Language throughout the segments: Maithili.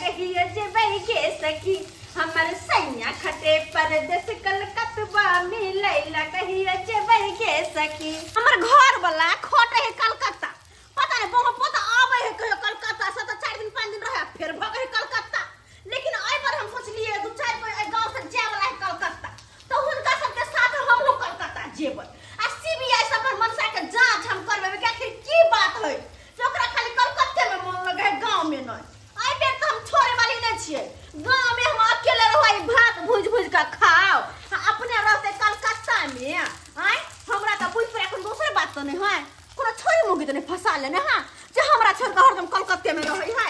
कहियो जेबै गे सखी। हमर सैया खटे परदेस कलकतबा में लैला कहियो जेबै गे सखी। हमर घर वाला खटे है कलकत्ता, पता नहीं बहु पता आवे है कहियो कलकत्ता से, तो 4 दिन 5 दिन रहे फिर भगे है कलकत्ता। लेकिन एहि पर हम सोचलिए दू चार कोई एहि गांव से जाय वाला है कलकत्ता, तो हुनका सबके साथ हमहूँ कलकत्ता जेबै आ सीबीआई से अपन मनसा के जांच हम करबेबै कि आखिर की बात है जे ओकरा खाली कलकत्ते में मन लगे है, गांव में नहीं। एहि बेर तो हम छोड़े वाली नहीं छियै, गांव में हम अकेले रहबै, भात भूज भूज के खाओ आ अपने रहते कलकत्ता में। आँय हमरा तऽ बुझि पड़े कोनो दोसर बात तऽ नहीं है, कोनो छोरी मुगी तऽ नहीं फंसा लेने है जे हमरा छोड़ के हरदम कलकत्ते में रहै है।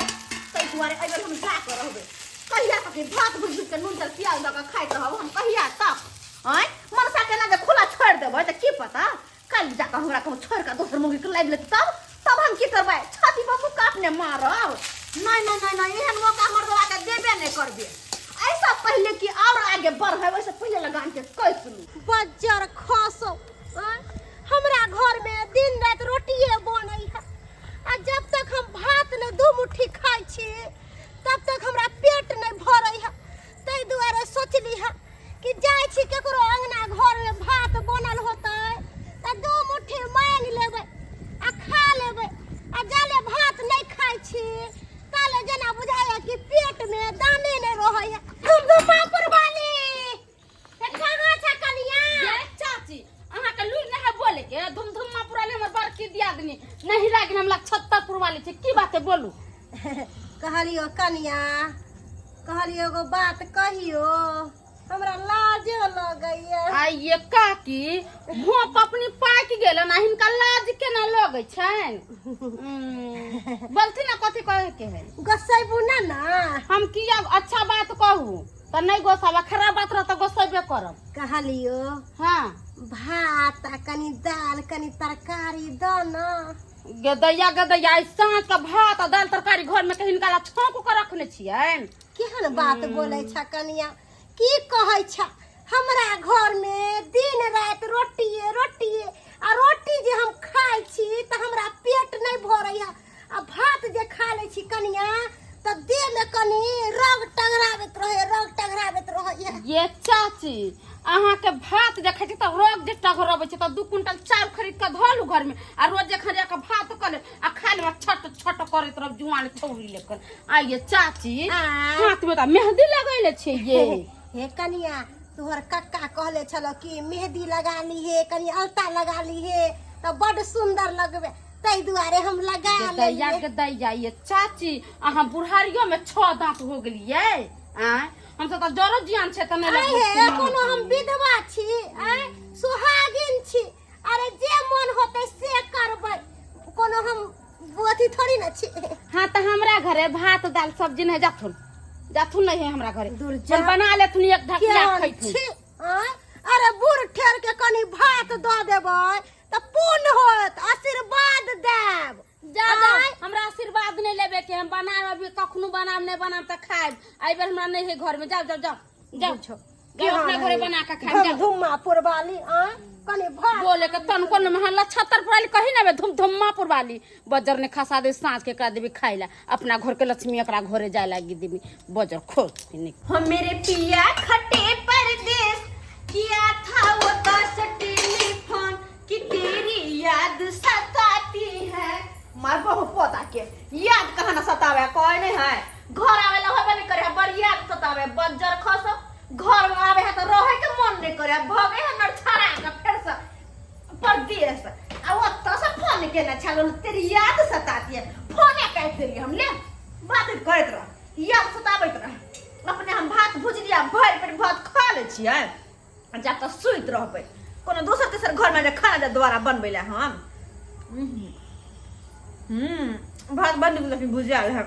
ताहि दुआरे एहि बेर हम जा कऽ रहबै। कहिया तक ई भात भूज भूज के नून तेल प्याज दऽ कऽ खाइत रहब हम, कहिया तक? आँय मनसा के ना जे खुला छोड़ि देबै तऽ की पता काल्हि जा कऽ हमरा कहूँ छोड़ि कऽ दोसर मुगी के लाबि लेत, तब तब हम की करबै? छाती पर मुक्का अपने मारब? नहीं नहीं नहीं नहीं, एहन मौका हमर बाबा के देबे नहीं करबे। ऐसा पहले कि और आगे बढ़े वैसे पहले लगान के कैस लू। बज्जर खसो, आँय? हमरा घर में दिन रात रोटिए बनै है आ जब तक हम भात नहीं दू मुट्ठी खाइ छी तब तक हमरा पेट नहीं भरै है। ताहि दुआरे सोचली है कि जाइ छी केकरो अंगना घर में भात बनल होतै तऽ दू मुट्ठी मांगि लेबै आ खा लेबै। आ जाले भात नहीं खाइ छी ताले जेना बुझाइए कि पेट में दाने नहीं रहै है। धुमधुमापुर वाली कहाँ छ कनिया? ये चाची अहाँ के लूर नहीं है बोले के, धुमधुमापुर वाली हमर बड़की दियादनी नहीं लागिन हमरा छत्तरपुर वाली छै, की बात है बोलू? कहलियो कनिया, कहलियो एगो बात कहियो, हमरा लाजो लगैया। आइये काकी भोप अपनी पाकि गेल ना, हिनका लाज केना लगै छनि? बोलथिन ना कथी कहे के है? गोसैबू ना ना? हम किया अच्छा बात कहू तऽ नहि गोसाब, खराब बात रह तऽ गोसेबे करब। कहलियो हाँ भात आ कनी दाल कनी तरकारी द ना। गदैया गदैया आइ साँझ के भात आ दाल तरकारी घर में हिनका ला छौंक के रखने छियनि। केहन बात बोलै छ कनिया, की कहै छ? हमरा घर में दिन रात रोटिए रोटिए आ रोटी जे हम खाइ छी तऽ हमरा पेट नहीं भरै है आ भात जे खा लै छी कनिया तऽ देह में कनी रग टंगराबैत रहे, रग टंगराबैत रहे। ये चाची अहाँ के भात जे खाइ छी तऽ रग जे टघरबै छै तऽ 2 क्विंटल चाउर खरीद के धऽ लू घर में आ रोज जे खा के भात कऽ ले आ खा ले, छट छट करैत रहब जुआन छौरी लेकर। आ ये चाची हाथ में तऽ मेहंदी लगैले छै ये। हे कनिया तोहर कक्का कहले छलो कि मेहंदी लगा ली हे, कनी अलता लगा ली हे तऽ बड सुंदर लगबे, ताहि दुआरे हम लगा दैया लेलियै। के दैया ये चाची अहाँ बुढ़ारियो में 6 दांत हो गेलियै। आँय हम सब तऽ जरो जियान छै तऽ नहि आँय लगबै हे, छी। कोनो हम विधवा छी, आँय सुहागिन छी, अरे जे मन होतै से करबै, कोनो हम अथी थोड़ी ना छी। हाँ तऽ हमरा घरे भात दाल सब्जी नहीं, जाथुन जाथुन नहीं है हमरा घरे, दूर जा। अपन बना लेथुन एक ढकिया केहन खैथुन। छी, आँय? अरे बूढ़ ठेर के कनी भात दऽ देबै तऽ पुण्य होत, आशीर्वाद देब। जा जा, आँय? हमरा आशीर्वाद नहीं लेबे के, हम बनाब अभी कखनो बनाब नहीं बनाब तऽ खायब, एहि बेर हमरा नहीं है घर में। जाओ जाओ जाओ जाओ बुझो। जाओ अपना घरे बना के खायब, जाओ। धुमधुमा पुरवाली, आँय? कनी भात बोले के तन कोन में हल्ला छत्तर पुराली कही ना बे, धुमधुमा पुरवाली बजर ने खसा दे, साँझ के करा देबी खाइ ला, अपना घर के लक्ष्मी एकरा घरे जाय लागी देबी बजर खोल निक। हम मेरे पिया खटे परदेस किया था वो दस टेलीफोन कि तेरी याद सताती है। मार बहु पोता के याद कहाँ ना सतावे, कोई नहीं है घर आवे ला होबे नहीं करे, बड़ याद सतावे बज्जर खस घर में आवे है तो रहे के मन नहीं करे, भगे है नरछड़ा के फिर से परदेस आ ओतऽ से फोन केने छल तेरी याद सताती है, फोने काटि देलियै हम, ले बात करैत रह याद सताबैत रह। अपने हम भात भुजलिया भरि पेट भात खा लै छियै आ जाकऽ सुति रहबै, कोनो दोसर तेसर घरमे जे खाना जे दोबारा बनबै लए हम। भात बड़ नीक लेकिन भुजियाल है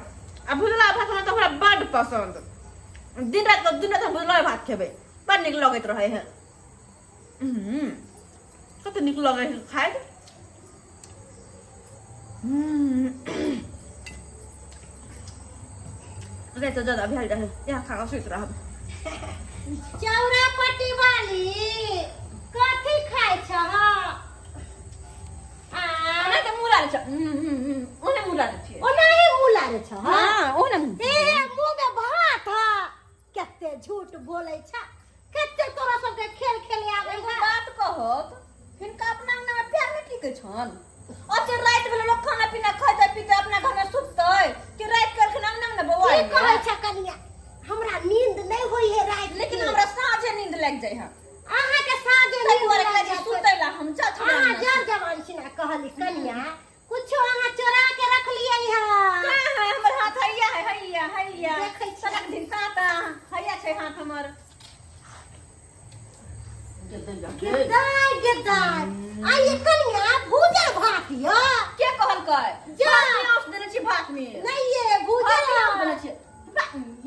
आ भुजला भात हमरा तऽ हमरा बड्ड पसन्द, दिन राति दिन राति हम भुजला भात खेबै, बड़ नीक लगैत रहै है। कते नीक लगै है खाइत। राति ज्यादा भेल रहै, इएह खा कऽ सुति रहब। चौरा पट्टी वाली कथी खाइ छह? ओना तऽ मुँह लारै छ, ओने मुँह लारै छियै। ओनाही मुँह लारै छह? हाँ, ओने मुँह। हे हे मुँह बोलै छ कते तोरा सबके खेल खेले आबै एगो है बात कहत हिनका अपना अंगना में प्यार नहीं टिकै छन अच्छा राति भेलै लोक खाना पीना खैतै पीतै अपना घर में सुततै कि राति के एखन अंगना में ने बौआ की कहै छ कनिया हमरा नींद नहीं होई है राति लेकिन के। हमरा साँझे नींद लागि जाइ है अहाँ के साँझे ताहि नींद दुआरे लागि कहै छी जायत। सुतै ला हम जा छी अहाँ जर जवान छी ना कहली कनिया कुछो अहाँ चोरा के रखलियै है कहाँ है हमर हाथ हैया है हैया हैया देखै छी। सड़क दिन काता हैया छै हाथ हमर गेदाय गेदाय आ ये कनिया भूजल भात य के कहलकै जा। प्याज देने छी भात में नहीं ये भूजल प्याज देने छी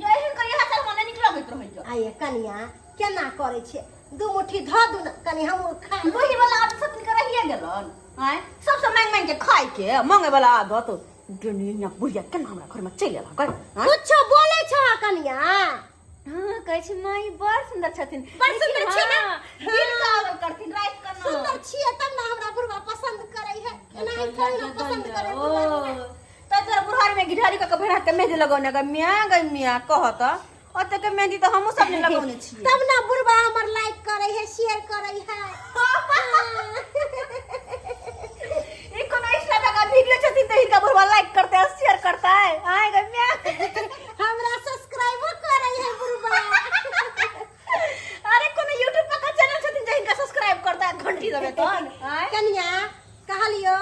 ये एहन कर इएह सब हमरा नीक लगैत रहैया आ ये कनिया केना करै छियै दू मुट्ठी धऽ दू ने कनि हमहूँ खा लेब। लोही वाला आदत सब तिनका रहिए गेलन आँय सबसे मांगि मांगि के खाय के मांगे वाला आदत दुनिया बुढ़िया केना हमरा घर में चलि एला गै आँय? कुछो बोलै छह कनिया हाँ कहै छी माई बड़ सुंदर छथिन बड़ सुंदर लेकिन छी ने? हाँ, दिन के आवल करथिन राति के न सुंदर छियै तब ने हमरा बुढ़वा पसंद करै है एना ही थोड़ी ने पसंद करै ओ बुढ़वा तऽ तोरा बुढ़ार में घिढारी कऽ के भेड़ा के मेहंदी लगौने गे मियाँ गे मियाँ कहत ओते के मेहंदी तऽ हमहूँ सब ने लगौने छियै तब ने बुढ़वा हमर लाइक करै है शेयर करै है ई कोनो इंस्टा का वीडियो छथिन तऽ हिनका बुढ़वा लाइक करते और शेयर करता है आए गे मियाँ हमरा सब्सक्राइबो करै है बुढ़वा अरे कोनो यूट्यूब पर का चैनल छथिन जे हिनका सब्सक्राइब करता है घंटी दबे तहन आँय कनिया कहलियो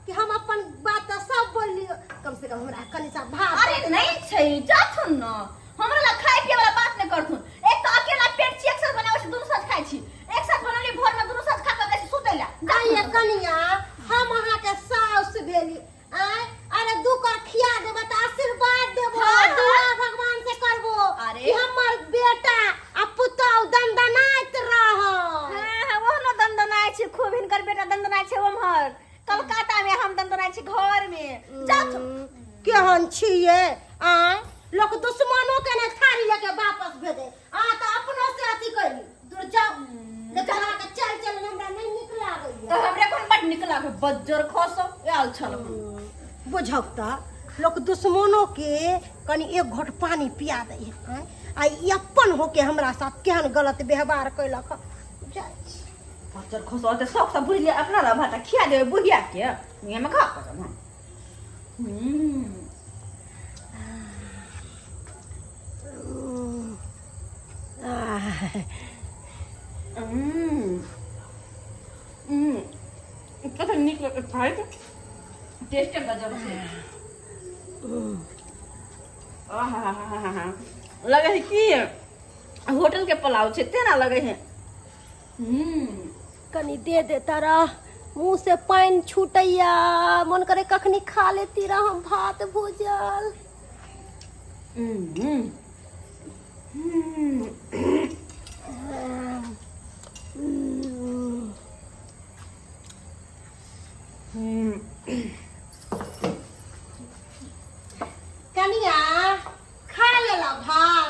कि हम अपन बात तऽ सब बोललियो कम से कम हमरा कनि सा भात अरे नहीं छै जाथुन न हमरा ला खाय पिए वाला बात नहीं करथुन एक तो अकेला पेट छी एक साथ बनाबै छी दुनू साथ खाय छी एक साथ बनौली भोर में दुनू साथ खा के जाइ छी सुतै ला आइए कनिया हम अहाँके साउस भेली आय अरे दू कर खिया देबो तऽ आशीर्वाद देबो हाँ, हाँ। दुआ भगवान से करबो अरे। कि हमर बेटा आ पुतहु दनदनाइत रह हाँ हाँ ओहनो दनदनाय छै खूब हिनकर बेटा दनदनाय छै ओम्हर कलकत्ता में हम दनदनाय छी घर में जाथुन केहन छियै आय लोक दुश्मनो के ने थारी लेके वापस भेजे आ तऽ अपनो से अथी करी दूर जाओ लेकिन अहाँके चल चल हमरा नहि नीक लागैया तऽ हमरे कोन बड नीक लागे बज्जर खसो आयल छल बुझब तऽ लोक दुश्मनो के कनि एक घोट पानी पिया दै है आँय? आ ई अपन होके हमरा साथ केहन गलत व्यवहार कैलक हँ। जाइ छी। बज्जर खसो तऽ शौक से बुझलियै अपना ला भात खिया देबै बुढ़िया के मुँह में खा करब हम कते नीक लगै खाइत टेस्टे गजब छै आहाहाहा लगे है की होटल के पुलाव छै तेना लगे है कनि दे दे तारा मुंह से पानि छूटैया मन करे कखनी खा लेती रह हम भात भूजल कनिया खा लेला भात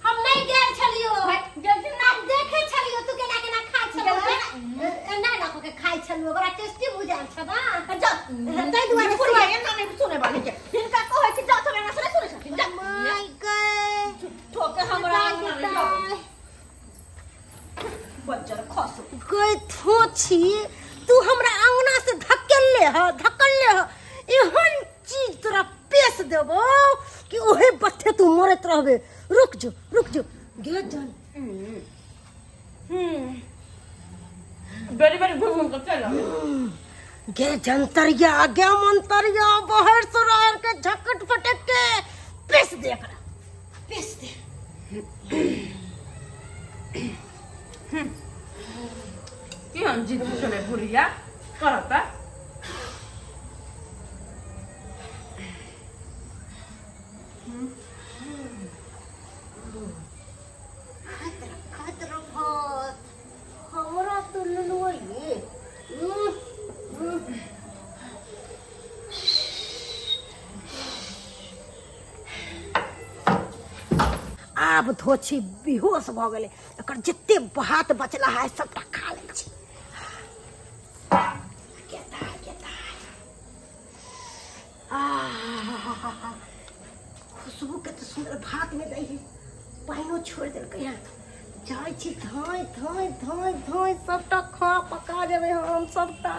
हम नहीं गेल छलियो हम देखे छलियो तू केना केना खाइ छलो एना एना कऽ के खाइ छलो बड़ा टेस्टी बुझायल छ ना ताहि दुआरे बुढ़िया एना नहि सुनै वाली के हिनका कहै छी जाउ तऽ एना से नहि सुनै छथिन जा माय गे ठोके हमरा अंगना मे जाउ। बज्जर खसो गै थोछी तू हमरा अंगना से धकेलले ह धकलले ह एहन चीज तोरा पेश देबो कि ओहे बथे तू मरत रहबे रुक जो रुक जो गे जान बेरी बेरी घूम घूम के चल गे जंतरिया गे मंतरिया बाहर से रह के झकट फटक के पेश दे एकरा पेश दे केहन जिद छलै बुढ़िया करता खाइत रह भात हमरा तो लुलुआइए आब धोछी बेहोश भऽ गेलै एकर जते भात बचला है सबटा खा लै छी गेता गेता आहा खुशबू के तऽ सुन्दर भात में दै है पानिओ छोड़ि देलकै हँ जाइ छी धाँइ धाँइ धाँइ धाँइ सबटा खा पका जेबै हम सबटा।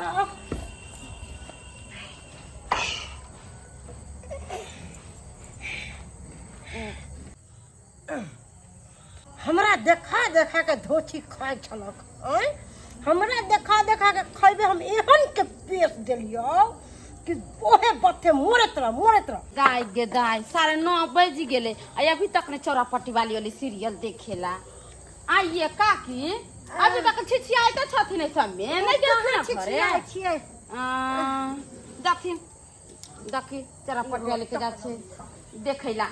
हमरा देखा देखा के धोती खाइ छलक। आँय, हमरा देखा देखा के खैबे, हम एहन के पेश देलियौ कि ओहे बथे मरैत रह मरैत रह। गाय गे दाय, 9:30 बज गेलै आ अभी तक ने चौरापट्टी वाली वाली सीरियल देखेला। आइए काकी, अभी तक छिछियाइ तऽ छथिन एहि सबमे, नहि गेलखिन हँ घरे? छिछियाइ छियै। आ, जाथिन देखी चौरापट्टी वाली के जाइ छै देखैला,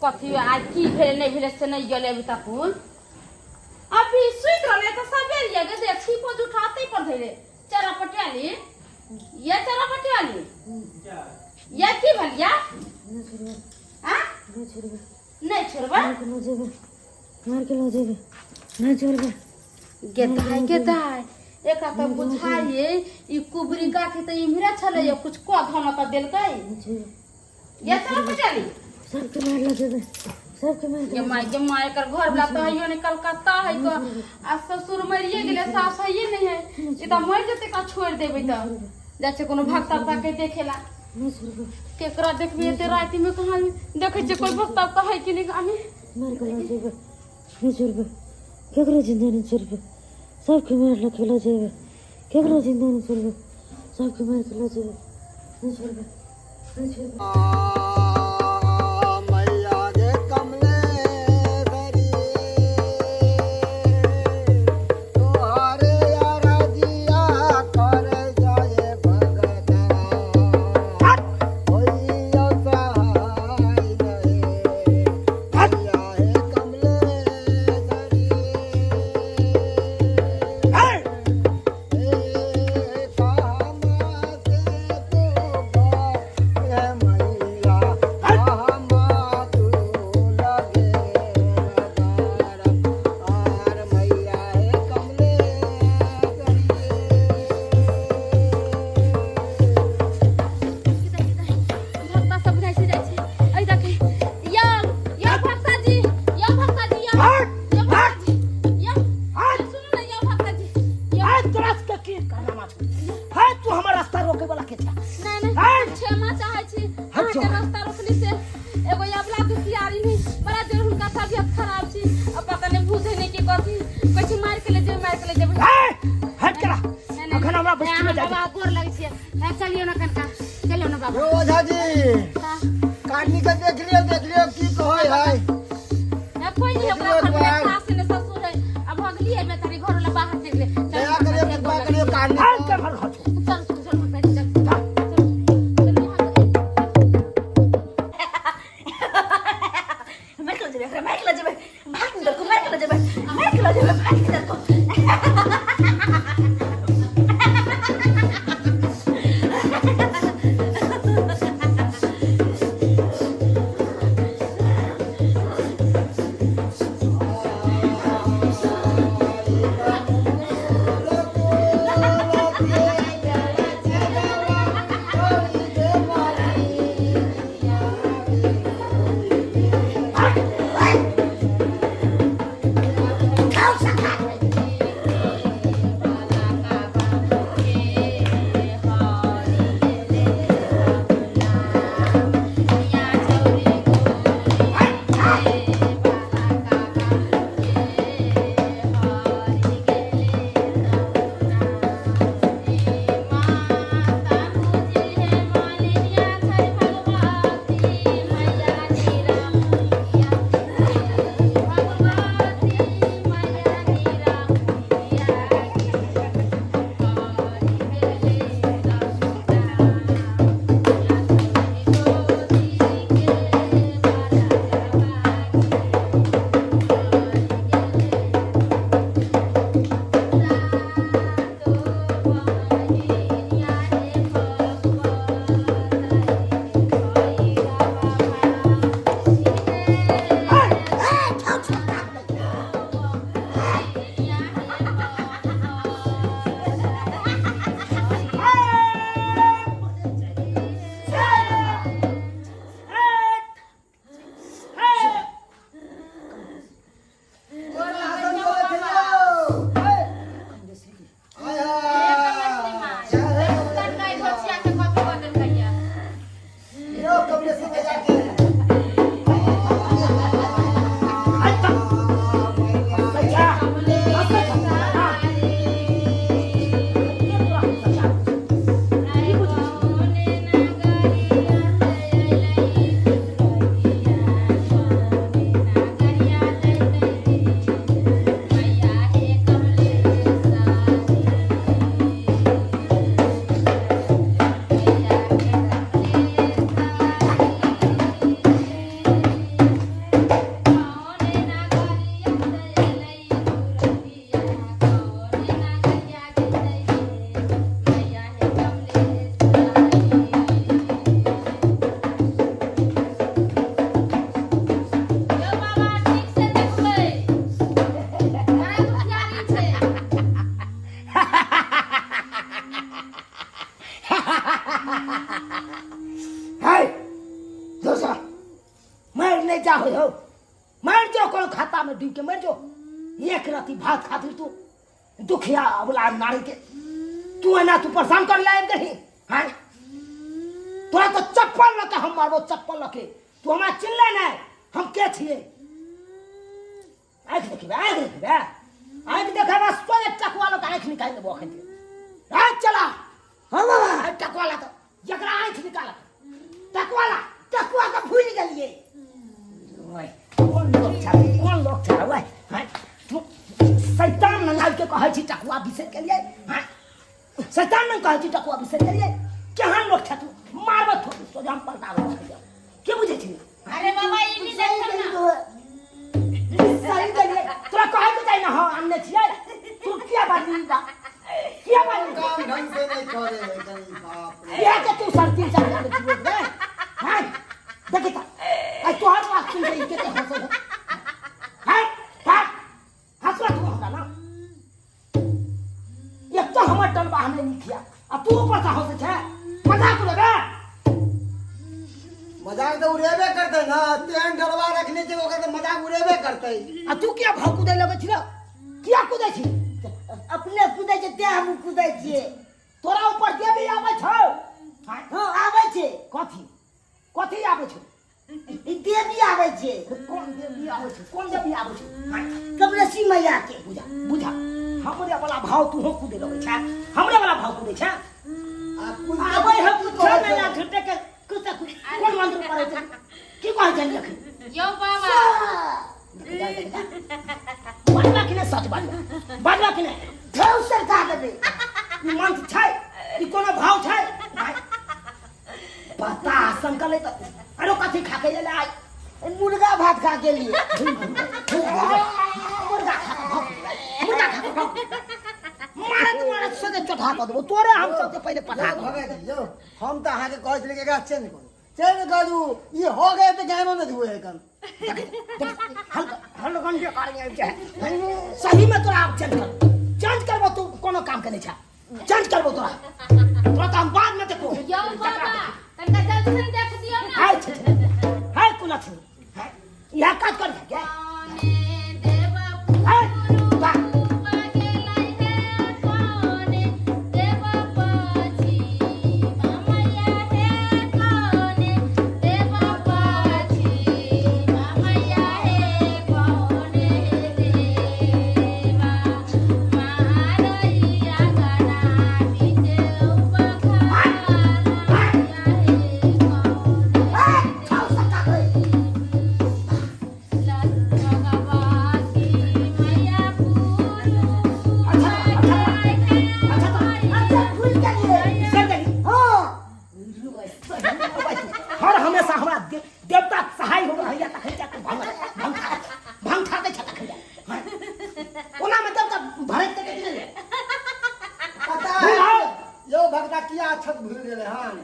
कथी आइ की भेलै नहि भेलै से नहि गेलै अभी तक। अभी सुति रहलै तऽ सबेर ये गे, देख छिपो जुठाते पर धैले। चौरापट्टी वाली, ये चौरापट्टी वाली, ये की भेल या? आ नहि छोड़बै? मार के लऽ जेबै, नहि छोड़बै। गे दाइ गे दाइ, एकरा तऽ बुझाइए ई कुबरी गाछी तऽ इम्हरे छलै, कुछ कऽ धन तऽ देलकै। ये चौरापट्टी वाली, सबके मार लऽ जेबै, सबके मार गे माय गे माय, एकर घर वाला तऽ हइयो ने, कलकत्ता है क, आ ससुर मरिए गेलै, सास हइये नहि है, ई तऽ मरि जेतै। का छोड़ि देबै तऽ जाइ छै कोनो भक्ता उक्ता के देखेला। नहि छोड़बै। केकरा देखबी एते राति में? कहाँ देखै छियै कोई भक्ता उक्ता है कि नहि आमी। मार के लऽ जेबै, नहि छोड़बै, केकरो जिंदा नहि छोड़बै, सबके मार लऽ के लऽ जेबै, केकरो जिंदा नहि छोड़बै, सबके मार के लऽ जेबै, नहि छोड़बै, नहि छोड़बै। मैया गे कमलेश्वरी, तोहरे अरजिया कर जाए भगता, होइयो सहाय नहीं मैया हे कमलेश्वरी। हे कहमा से तू हे मैया, कहमा तू लगे नगर आर मैया हे कमलेश्वरी। भक्ता सब बुझाइ छै जाइ छै। एहि देखी यौ, यौ भक्ता जी, यौ भक्ता जी, यौ, यौ भक्ता जी, यौ, सुनू ने यौ भक्ता जी, यौ। है तोरा के की करना छौ? है तू हमर रास्ता रोके वाला के छा? नहि नहि, है? क्षमा चाहै छी अहाँके जाउ। रास्ता रोकली से। एगो अबला दुखियारी नहीं, बड़ा जोर हुनका तबियत खराब छी आ पता नहि भूत है नहि के कथी, कहै छै मारि के ले जेबै, मारि के ले जेबै। है हट करा। नहि, नहि, अखन हमरा बस्ती में अहाँ जाय। बाबा गोर लगै छियै। हे चलियौ ने कनका, चलियौ ने बाबा। यौ ओझा जी, हाँ। काटनी के देख लियौ, देख लियौ की कहै है। हे कोई नहीं, ओकरा देखियौ घर में एक बार। सास ने ससुर है, अब भगली है बेचारी, घर वाला बाहर चलि गेलै। चलू, दया करियौ, कृपा करियौ काटनी। हट के घर घर छौ। चल चल चल चल चल चल, यहाँ से। मार के लऽ जेबै एकरा, मार के लऽ जेबै, भाग निकल को, मार के लऽ जेबै, मार के लऽ जेबै, भाग निकल को। मर जो कोनो खाता में डूब के मर जो। एक रति भात खातिर तू दुखिया अबला नारी के तू एना तू परेशान कर लायब गही। हाँ तोरा तो चप्पल लके हम मारबो, चप्पल लके। तू हमरा चिल्ले नहीं, हम के छिए? आँख देखबे, आँख देखबे, आँख देखेबा सोझे टकवा लोग आँख निकालि देबो अखन। आँख चला। हाँ बाबा। टकवा ला तो जकरा आँख निकाल टकवा ला। टकवा के भूल गेलिए। ओए कोन लोग छ, कोन लोग छ? ओए हाँ तू शैतान नंगाल के कहै छी टकवा बिसरि गेलिए। हाँ शैतान नंग कहै छी टकवा बिसरि गेलिए। केहन लोग छ तू? मारबो थोड़ी सोझे हम पलटा के बुझै छी? अरे बाबा ई नहीं देखल ना। सही गेलिए तोरा कहै के चाही ना। हाँ आनने छियै। तू किया बाजली बा, किया बाजली? काम ढंग से नहीं करे है कहीं, बाप रे। किया के तू सरती चल जाने छियै रे? हाँ देखी त आई तोहर बात सुन के ई केते हंसै है। हाँ हाँ हंसवा तू हमरा ना। एक तो हमर डलबा हमें नहीं खिया आ तू ऊपर से हंसै छै। मजाक उड़ेबे? मजाक तो उड़ेबे करते ना, तेहन डलवा रखने छै ओकर तो मजाक उड़ेबे करते। आ तू किया भाव कुदै लगै छी रे? किया कुदै छी? अपने कुदै छै तें हमहूँ कुदै छियै। तोरा ऊपर देवी आबै छौ? हाँ आबै छै। कथी कथी आबै छौ? ई देवी आबै छै। कोन देवी आबै छौ? कोन देवी आबै छौ? कमलेशी मैया के। बुझा बुझा, हमरे वाला भाव तू हो कुदे लगै छै, हमरे वाला भाव कुदै छै। आ कुछ आबै है की कुछ कहै नहि छै? झूठे के कुछ कुछ कोन मंत्र पढ़ै छै? की कहै छै अखन? यौ बाबा बाजबा कि नहि? सच बाजबा, बाजबा कि नहि? ढेउ सरका देबै। ई मंत्र छै? ई कोनो भाव छै? पता संकल त अरे कथी खा के एलै आइ? मुर्गा भात खा के लिए। मुर्गा खा के भाव, मुर्गा खा के भाव। मारत मारत सोझे चढ़ा कऽ देबो तोरे हम सबसे पहिले पठा देबो। भगत जी, यौ, हम तऽ अहाँके कहै छलियै कि एकरा चेंज करू, चेंज करू। ई हो गए तऽ गायनो नहि धुए एखन। हलगंजे कार्य आबि जाइ सही में। तोरा आब चेंज कर, चेंज करबो। तू कोनो काम के नहि छै, चेंज करबो तोरा। तोरा तऽ हम बाद में देखबो। यौ बाबा तनिका जल्दी से देख दियौ ना। हाय छै हाय कोना छै? हाय इएह काज कर के कोने देव हाय बा गेलै हे, कोने देव पाछी मैया हे, कोने देव पाछी मैया हे, कोने देवा मारैया गना बीच उपखारा हे, कोने खाउ सका गई। भगवती मैया पुरु। अच्छा अच्छा अच्छा तो अच्छा भूल गेलिए। बिसरि गेली। हाँ हर हमेशा हमरा देवता सहाय हो रहैया तखन जा भांग भांग खा भांग खा दै छ तखन जा। ओना में देवता भरैत के नहि। पता है यौ भगता किया छत भूल गेलै हन?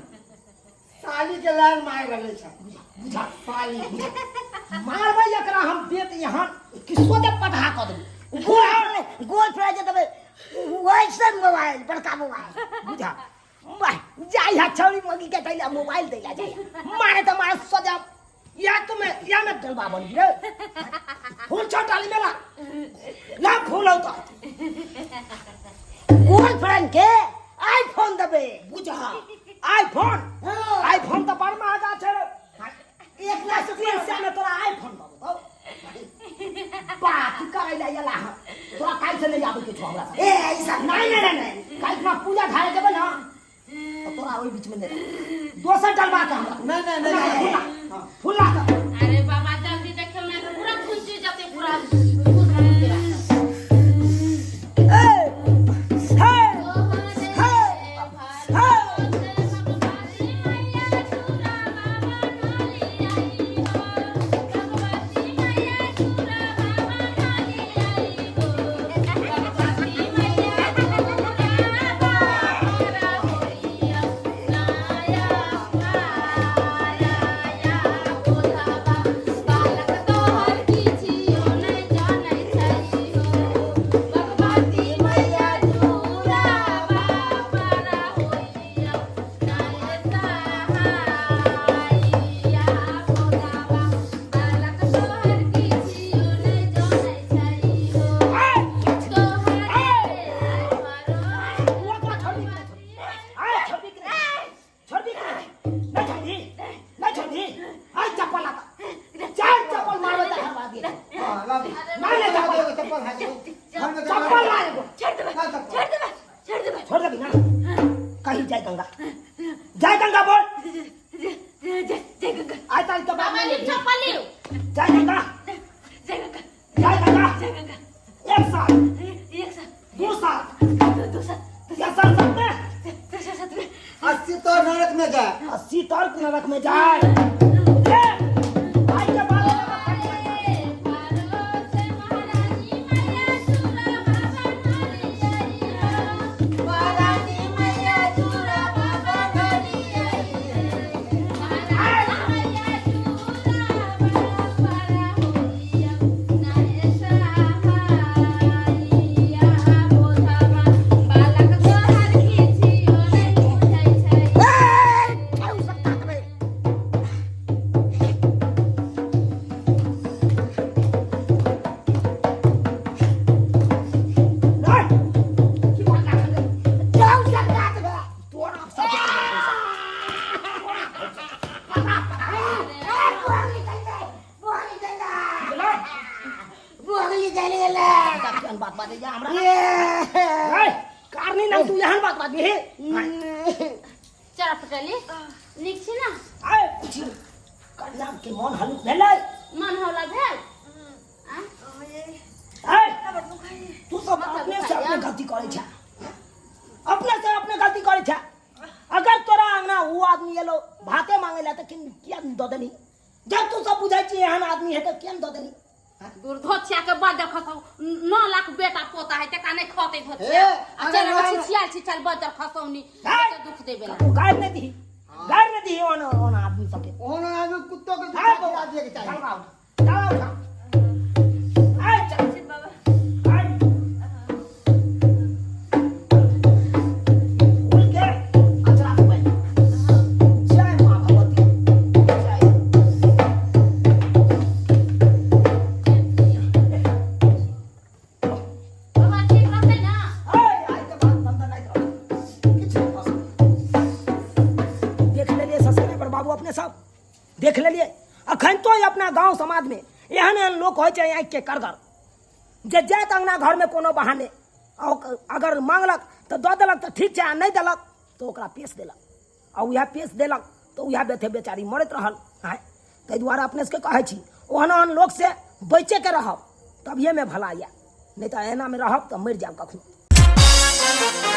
साली के लाइन मारि रहले छै। बुझा साली मारबै एकरा हम बेत यहाँ कि सोझे पढ़ा कऽ देबै। गोल गोल फ्राई जे देबै वैसन मोबाइल, बड़का मोबाइल। बुझा वाह जाय है छौरी मगी के दैला मोबाइल दैला जाय मारे त मारे सजा या तुम्हें या में डलबा बन रे फूल छौ डाली मेला ला फूल हौ त गोल फ्रेंड के आईफोन देबै। बुझा आईफोन। हाँ। आईफोन त बड़ महंगा छै रे। 1 लाख रुपया से में तोरा आईफोन देबो बात करै ला एला हन। तोरा काल्हि से नहीं आबै के छौ हमरा साथे। ए ऐसा नहीं नहीं नहीं नहीं काल्हि खुना पूजा ढारे जेबै ना तो तोरा ओहि बीच में नहीं रहबो। दोसर डलबा के हमरा नहीं नहीं नहीं नहीं फूला फूला के। अरे बाबा जल्दी देखियौ ना, पूरा खुशी जते पूरा खुश रहते। ए हे हे हे Yeah. के हां ला नहीं, नहीं, चप्पल। एगो चप्पल है घर में चप्पल ला एगो छोड़ देबै ला चप्पल। छोड़ देबै छोड़ देबै छोड़ देबी ना कहीं जय गंगा जय गंगा बोल जय जय जय गंगा आइ ताई तो बाबा लिख चप्पल लियो जय गंगा जय गंगा जय गंगा जय गंगा एक साल एक साल दू साल दू दू साल या साल सात में दू साल सात में 80 तो नरक में जाए 80 तर्क नरक में जाए ए, भाई के बाल महारानी मैया चूड़ा बाबा नली ए, क्यों सकता तुम्हें? नहीं, की बात कर रहे? क्यों सकता तुम्हें? तोरा सब केहन बात बाजै या हमरा ए, कारनी ना तू एहन बात बाजबी हे चल पटली नीक छी ना आय छी कन्या के मन हलुक भेलै मन हौला भेल आय तू सब अपने से अपने गलती करै छै अपने से अपने गलती करै छै अगर तोरा अंगना ऊ आदमी एलो भाते मांगे ला तऽ किन किया दऽ देली जब तू सब बुझै छी एहन आदमी है तऽ किया दऽ देली दुर्धोचिया के बजर खसौ 9 लाख बेटा पोता है तका नहीं खते धोचिया हे, आ अगर चल नौ- छिछिया छिछल बजर खसौनी हे। के दुख देबे ला तू गारि नहि दही गारि नहि दही ओन ओन आदमी सबके ओहन आदमी कुत्तो के आय जूता बौआ खिला दिए के चाही चल आओ चल आओ आय चल आय खोल के अचरा के बैठ जय माँ भगवती जय बाबा ठीक रहतै ना आय आय के बाद बंद नहीं करो किछु नहीं भऽ सकैए। देख लेलिए सब्सक्राइबर बाबू अपने सब देख लेलिए अखन तो अपना गांव समाज में एहन एहन लोक होइ छै आँखि के करगर जे जाइत अंगना घरमे कोनो बहाने आ अगर मांगलक तऽ दऽ देलक तऽ ठीक छै आ नहि देलक तऽ ओकरा पेश देलक आ उएह पेश देलक तऽ उएह बेथे बेचारी मरैत रहल आँय ताहि दुआरे अपने सबके कहै छी ओहन ओहन लोकसँ बचिके रहब तभिएमे भला यऽ नहि तऽ एनामे रहब तऽ मरि जायब कखनो।